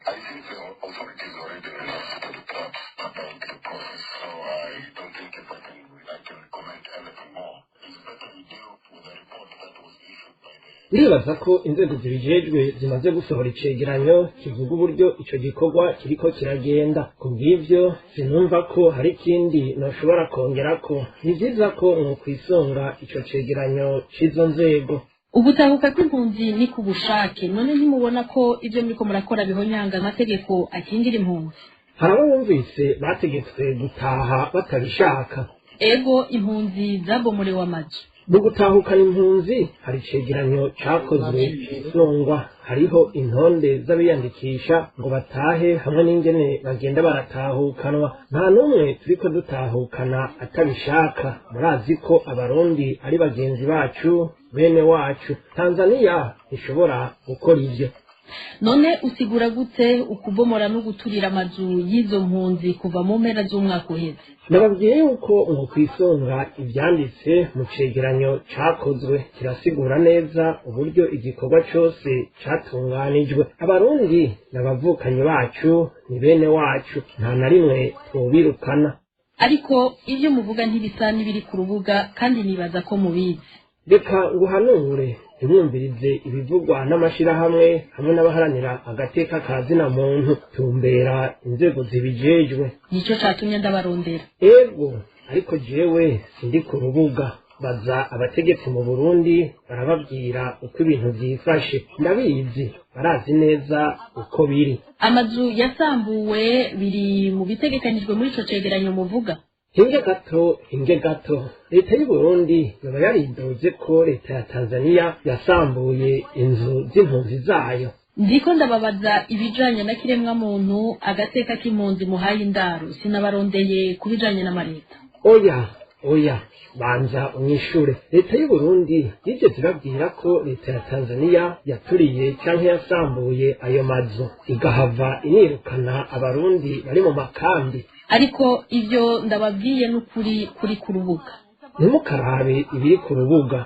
I think the authorities already released the report about the process, so I don't think if I can comment anything more. It's better we deal with the report that was issued by the Ndibaza ko inzego zibijejwe zimaze gusohora icegeranyo kivuga uburyo ico gikorwa kiriko kiragenda. Ku bw'ivyo, sinumva ko hari ikindi noshobora kongerako. Ni vyiza ko mwokwisunga ico cegeranyo c'izo nzego. Ugutahuka kw'impunzi ni ku bushake. None ntimubona ko ibyo muriko murakora bihonyanga amategeko akingira impunzi? Hari abo wumvise bategetswe gutaha batabishaka? Ego, impunzi zabomorewe amazu. Mu gutahukana impunzi hari icegeranyo cakozwe cisungwa. Hariho intonde z'abiyandikisha ngo batahe hamwe n'ingene bagenda baratahukanwa. Nta n'umwe turiko dutahukana atabishaka. Murazi ko Abarundi ari bagenzi bacu, bene wacu. Tanzaniya ntishobora gukora ivyo. None usigura gute ukubomora no guturira amazu y'izo mpunzi kuva mu mpera z'umwaka uheze? Nababwiye yuko mwokwisunga ivyanditse mu cegeranyo cakozwe. Kirasigura neza uburyo igikorwa cose catunganijwe. Abarundi n'abavukanyi bacu, ni bene wacu, nta na rimwe twobirukana. Ariko ibyo muvuga ntibisa n'ibiri ku rubuga, kandi nibaza ko mubizi. Reka nguhanure: ntimwumvirize ibivugwa n'amashirahamwe hamwe n'abaharanira agateka ka zina muntu. Tumbera inzego zibijejwe. Nicyo catumye ndabarondera. Ego, ariko jewe sindi ku rubuga. Baza abategetsi mu Burundi, barababwira uko ibintu vyifashe. Ndabizi, barazi neza uko biri. Amazu yasambuwe biri mu bitegekanijwe muri ico cegeranyo muvuga? Hinge gato, hinge gato. Leta y'u Burundi yoba yaridoze ko leta ya Tanzaniya yasambuye inzu z'impunzi zayo? Ndiko ndababaza ibijanye na kiremwa muntu, agateka k'impunzi muhaye indaro. Sinabarondeye ku bijanye n'amareta. Oya, oya, banza unyishure. Leta y'u Burundi yigeze ibabwira ko leta ya Tanzaniya yaturiye canke yasambuye ayo mazu, igahava inirukana Abarundi bari mu makambi? Ariko ivyo ndababwiye n'ukuri kuri ku rubuga. Ntimukarabe ibiri ku rubuga.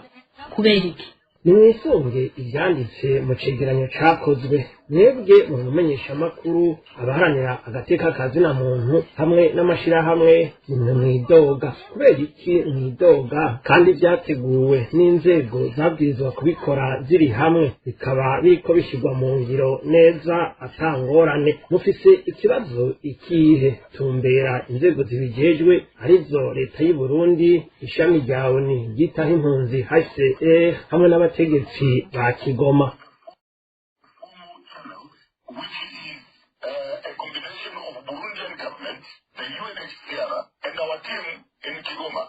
Kubera iki? Nimwisunge ivyanditse mu cegeranyo cakozwe. Mwebwe mu bimenyeshamakuru, abaharanira agateka ka zina muntu hamwe n'amashirahamwe, nimwe mwidoga. Kubera iki mwidoga kandi vyateguwe n'inzego zabwirizwa kubikora ziri hamwe, bikaba biriko bishirwa mu ngiro neza atangorane? Mufise ikibazo ikihe? Tumbera inzego zibijejwe, arizo leta y'u Burundi, ishami rya ONU ryitaho impunzi HCR hamwe n'abategetsi ba Kigoma. Which is a combination of Burundian government, the UNHCR, and our team in Kigoma.